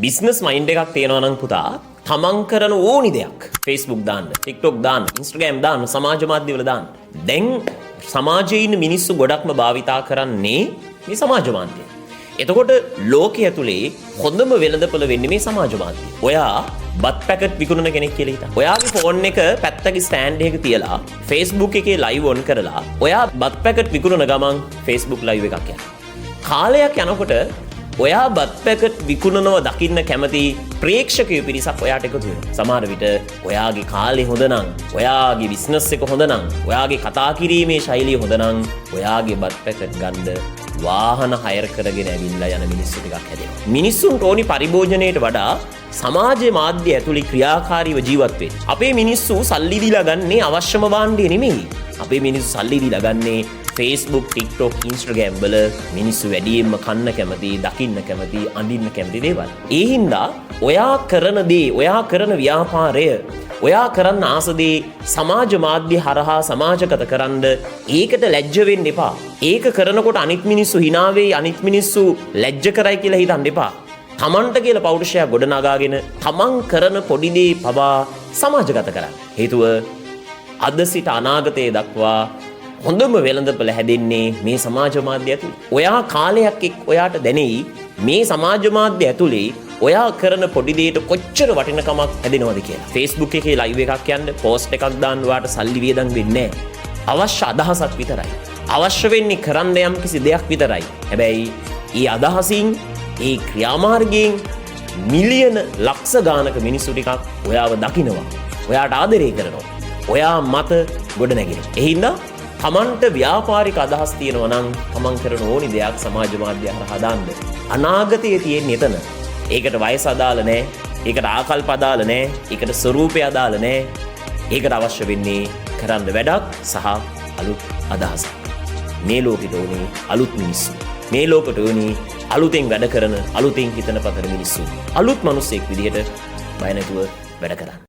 Business mind එකක් තියෙනවා නම් පුතා, තමන් කරන ඕනි දෙයක් Facebook දාන්න, TikTok දාන්න, Instagram දාන්න, සමාජ මාධ්‍යවල දාන්න. දැන් සමාජයේ ඉන්න මිනිස්සු ගොඩක්ම භාවිතා කරන්නේ මේ සමාජ මාධ්‍ය. එතකොට ලෝකයේ ඇතුලේ හොඳම වෙළඳපොළ වෙන්නේ මේ සමාජ මාධ්‍ය. ඔයා බත් පැකට් විකුණන කෙනෙක් කියලා හිතන්න. ඔයාගේ ෆෝන් එක පැත්තක ස්ටෑන්ඩ් එකක තියලා Facebook එකේ ලයිව් ඔන් කරලා ඔයා බත් පැකට් විකුණන ගමන් Facebook live එකක් යනවා. කාලයක් යනකොට ඔයා බත් පැකට් විකුණනවා දකින්න කැමති ප්‍රේක්ෂකයෝ පිරිසක් ඔයාට එකතු වෙනවා. සමහර විට ඔයාගේ කාලේ හොඳ නම්, ඔයාගේ බිස්නස් එක හොඳ නම්, ඔයාගේ කතා කිරීමේ ශෛලිය හොඳ නම්, ඔයාගේ බත් පැකට් ගන්න වාහන හයර් කරගෙන ඇවිල්ලා යන මිනිස්සු ටිකක් හැදෙනවා. මිනිස්සුන්ට ඕනි පරිභෝජනයට වඩා සමාජ මාධ්‍ය ඇතුලේ ක්‍රියාකාරීව ජීවත් වෙන්න. අපේ මිනිස්සු සල්ලි දීලා ගන්නේ අවශ්‍යම භාණ්ඩය නෙමෙයි. අපේ මිනිස්සු සල්ලි දීලා ගන්නේ Facebook, TikTok, Instagram වල මිනිස්සු වැඩියෙන්ම කන්න කැමති, දකින්න කැමති, අඳින්න කැමති දේවල්. ඒ හින්දා ඔයා කරන දේ, ඔයා කරන ව්‍යාපාරය, ඔයා කරන්න ආස දේ සමාජ මාධ්‍ය හරහා සමාජගත කරන්න ඒකට ලැජ්ජ වෙන්න එපා. ඒක කරනකොට අනිත් මිනිස්සු හිනා වෙයි, අනිත් මිනිස්සු ලැජ්ජ කරයි කියලා හිතන්න එපා. තමන්ට කියලා පෞරුෂයක් ගොඩනගාගෙන තමන් කරන පොඩි දේ පවා සමාජගත කරන්න. හේතුව අද සිට අනාගතයේ දක්වා හොඳම වෙළඳපළ හැදෙන්නේ මේ සමාජ මාධ්‍ය ඇතුලේ. ඔයා කාලයක් එක්ක ඔයාට දැනෙයි මේ සමාජ මාධ්‍ය ඇතුලේ ඔයා කරන පොඩි දෙයට කොච්චර වටිනකමක් හැදෙනවද කියලා. Facebook එකේ ලයිව් එකක් යන්න, පෝස්ට් එකක් දාන්න ඔයාට සල්ලි වියදම් වෙන්නේ නැහැ. අවශ්‍ය අදහසක් විතරයි. අවශ්‍ය වෙන්නේ කරන්න යම් කිසි දෙයක් විතරයි. හැබැයි ඒ අදහසින්, ඒ ක්‍රියාමාර්ගයෙන් මිලියන ලක්ෂ ගානක මිනිස්සු ටිකක් ඔයාව දකිනවා. ඔයාට ආදරය කරනවා. ඔයා මත ගොඩ නැගෙනවා. ඒ හින්දා තමන්ට ව්‍යාපාරික අදහස් තියෙනවා නම් තමන් කරන ඕනි දෙයක් සමාජ මාධ්‍ය හරහා දාන්න. අනාගතයේ තියෙන්නේ එතන. ඒකට වයස අදාළ නෑ. ඒකට ආකල්ප අදාළ නෑ. ඒකට ස්වරූපය අදාළ නෑ. ඒකට අවශ්‍ය වෙන්නේ කරන්න වැඩක් සහ අලුත් අදහසක්. මේ ලෝකෙට ඕනේ අලුත් මිනිස්සු. මේ ලෝකෙට ඕනේ අලුතෙන් වැඩ කරන, අලුතෙන් හිතන පතන මිනිස්සු. අලුත් මිනිස්සෙක් විදිහට බය නැතුව වැඩ කරන්න.